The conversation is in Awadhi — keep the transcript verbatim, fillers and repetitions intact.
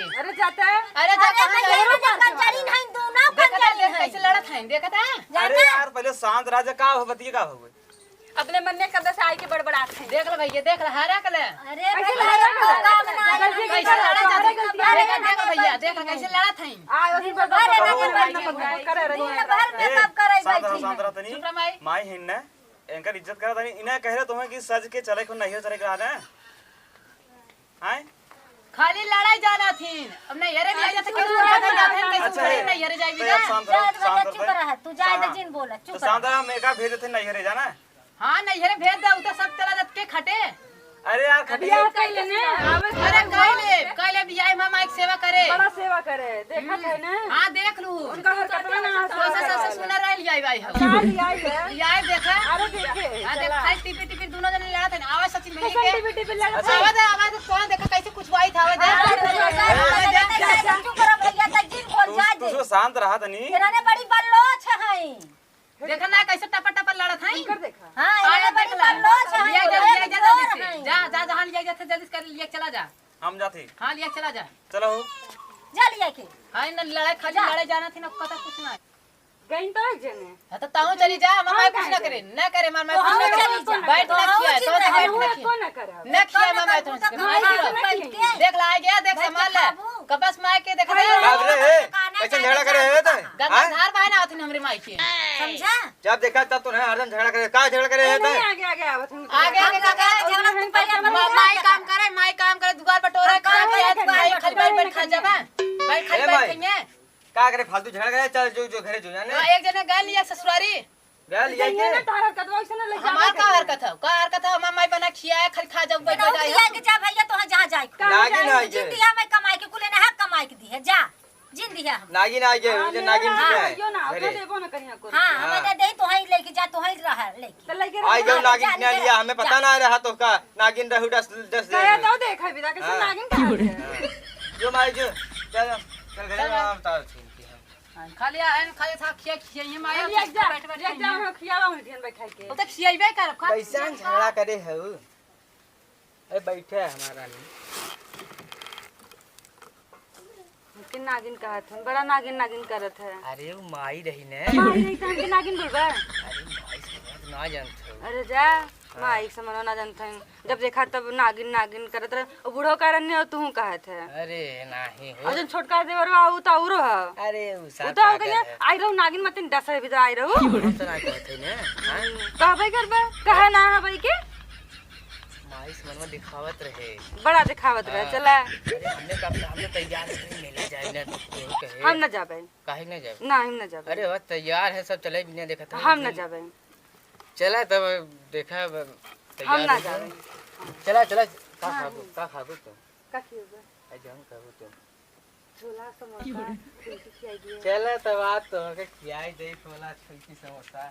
अरे जाता है। अरे जा, अरे कहाँ भैया, जाए? ये तो कंजरी नहीं, दोनों देखा था, कंजरी देख हैं। कैसे लड़त हैं, देखा था? जाता अरे है। यार, पहले शांत रह जा, का हो, बतिया का हो गई? अपने मन में कब से आई के बड़बड़ात हैं। देख लो भैया, देख लो, हरा के ले। अरे कैसे भैया, लड़त तो हैं? काम ना है। कैसे कैसे लड़त हैं? लड़त हैं? देखा, देखा भैया, देख लो, कैसे लड़त हैं। आ, अभी दिन भर बड़बड़, बड़बड़, बड़बड़, बड़बड़, बड़बड़ करे रही दिन है। भर में ए, कब करे शांत रहो, बैठी शांत हैं? रहो तनी। चुप रह माई। माई हिन ने, इनकर इज्जत करा तनी। इन्हें कह रहे तुम्हें कि सज के चले को नहीं हो, चले के रहा ना। हैं? खाली लड़ाई जाना थी। अब नैहरे भी आ जाते, केहू पूछा था, जाते हैं, कैसे अच्छा, उठे, ए, नैहरे जाए तो बिना? अब शांत रहो, जा, जा, शांत रहो, चुप रहा, तू जा, जा, हाँ। जिन बोला, चुप तो रहा। शांत रहो, हम एका भेज देते नैहरे जाना। हाँ, नैहरे भेज दे, उ तो सब चला जात के खटे। अरे यार, खटे। बियाह कैले ने, आवे से अरे, पहले कैले, कैले बियाह में माई के सेवा करे। बड़ा सेवा करे, देखत हम्म। है ना? हाँ, देख लू। उनका हरकत में ना हंस सास, सास, सास सुना रहे, लियाई बाई हो। का लियाई है? लियाई देखा। अरे देखे, हाँ, देख, चला। खाली टिपी, टिपी दोनों जने लड़त है ना। आवाज सचिन भैया कैसे के। टिपी, टिपी लड़त है? आवाज है, आवाज है, कौन देखा कैसे कुछ वाई था, आवाज है। आवाज है। चुप रहो भैया, तक जिन बोल तू, जा तू दे। सो शांत रहा तनी। तेरा ने बड़ी बल्लोच है। देखा ना कैसे टपर, टपर लड़त है। इनकर देखा। हाँ, अरे इन्हें बड़ी देख ला। बल्लोच है। लिया जा, लिया जा, जोर जल्दी से। है। जा, जा, जहाँ लिया जाते जल्दी से कर, लिया चला जा। हम जाते। हाँ, लिया चला जा। चलो। जा लिया के। हाँ, इन लड़ाई खाली जा। लड़ाई जाना थी ना, पता कुछ ना। गई तो एक जने। हाँ, तो तहूँ चली जा, हमार हम माई कुछ काहे ना करे, जाए? ना करे, हमार माई तो कुछ हम ना करे। चली जा। बैठ तो ना हम खिया, चली तो जा। बैठ हम ना खिया। एको ना करब। ना खिया, हमार माई तो कुछ ना खाबू करे। बैठ के। देख ला, आ गया, देख, बैठ के संभाल ले। खाबू। कबस माई के देख भाई, ले। बाप रे, ए, खाना कैसे खाने झगड़ा करे जाए है तो? गंगा हाँ? धार बहाना होती हमरे माई के। समझा? जब देखा तब तो नहीं, हरदम झगड़ा करे। का झगड़ा करे है नहीं, तो? आगे, आगे आवत हूँ। आगे, आगे, हम आगे, आगे, आगे, हम आगे, आगे, आगे, माई काम करे, माई काम करे, दुआर बटोरे, हम काम करे, करे, दुआर माई बटोरे। खाली बैठ, बैठ खा जाबा। बैठ, खाली ए बैठ माई। खइए। का करे, फालतू झगड़ा करे, चल जो, जो घरे जो जाने। हाँ, एक जने गए लिया ससुरारी। गए लिया जइए के? ना, तार हरकत वैसे ना लग हमार जावे का के। हरकत है? का हरकत है? हमार माई बना खिया है, खाली खा जाओ, बैठ, बैठ जाओ। खिया के जा भैया, तोहे जहाँ जाए। नागिन है ये। जिंदी है मैं कमाई के, कुले ना है कमाई के दी है, जा। जिंदी है हम। नागिन आ गए, हाँ, जो मेरा नागिन रहा है। आइयो ना, अरे। तो देबो ना कहीं को। हाँ, हाँ। हमें दे दे, तोहे लेके जा, तोहे रहा लेके। तो लेके आई रहा। गयो हाँ, नागिन जान ने के लिया, रहा। हमें पता ना रहा तो का नागिन रहू डस, डस गया दे। तो देखा भी था, कैसे हाँ। नागिन कहाँ गया? जो माई जो, चल, चल घरे चल। हम तार छीन के हम। हाँ, खाली आ, खाली था खिया, खिया, ये माया ले जा, बैठ, बैठ ले जा, खाइए। हम खियावा हम धियन बैठा के। वो तो खियाइबे करब, खा। कैसन झगड़ा करे हऊ? अरे बैठे है हमार रानी। हमके नागिन कहत हन, बड़ा नागिन नागिन करत है। अरे वो माई रही ने। माई रही तो हमके नागिन बोलबा? अरे माई से बात ना जानत हो। अरे जा, हाँ। माई से मनो ना जानत हन। जब देखा तब नागिन नागिन करत रहे। वो बूढ़ो कारण नहीं हो, तू कहत है। अरे नाही हो। और जन छोटका देवर बा, उ तो औरो ह। अरे उ उ सार तो हो पागल गइल, है। आई रहू नागिन मतिन डस है, भीतर आई रहू। हम तो ना कहत है ना। हाँ? हम्म, कहबे करबे, कहे ना हबे के। माई से मनवा दिखावत रहे। बड़ा दिखावत रहे, हाँ। चला। अरे हमने कब, हमने तैयार नहीं, मेला जाए ना, तो कहे। हम ना जाबे। काहे ना जाबे? ना, हम ना जाबे। अरे वाह, तैयार है सब, चले बिना देखत है। हम ना जाबे। चला तब देखा, अब तैयार हम ना हो जाए। जाबे। चला, चला, का हाँ। खाबू, का खाबू तू? का खियबे? आ जौन खाबू तू। छोला, समोसा, फुल्की खियाई दिए। चला तब आज तोहके खियाई दे, छोला, फुल्की, समोसा।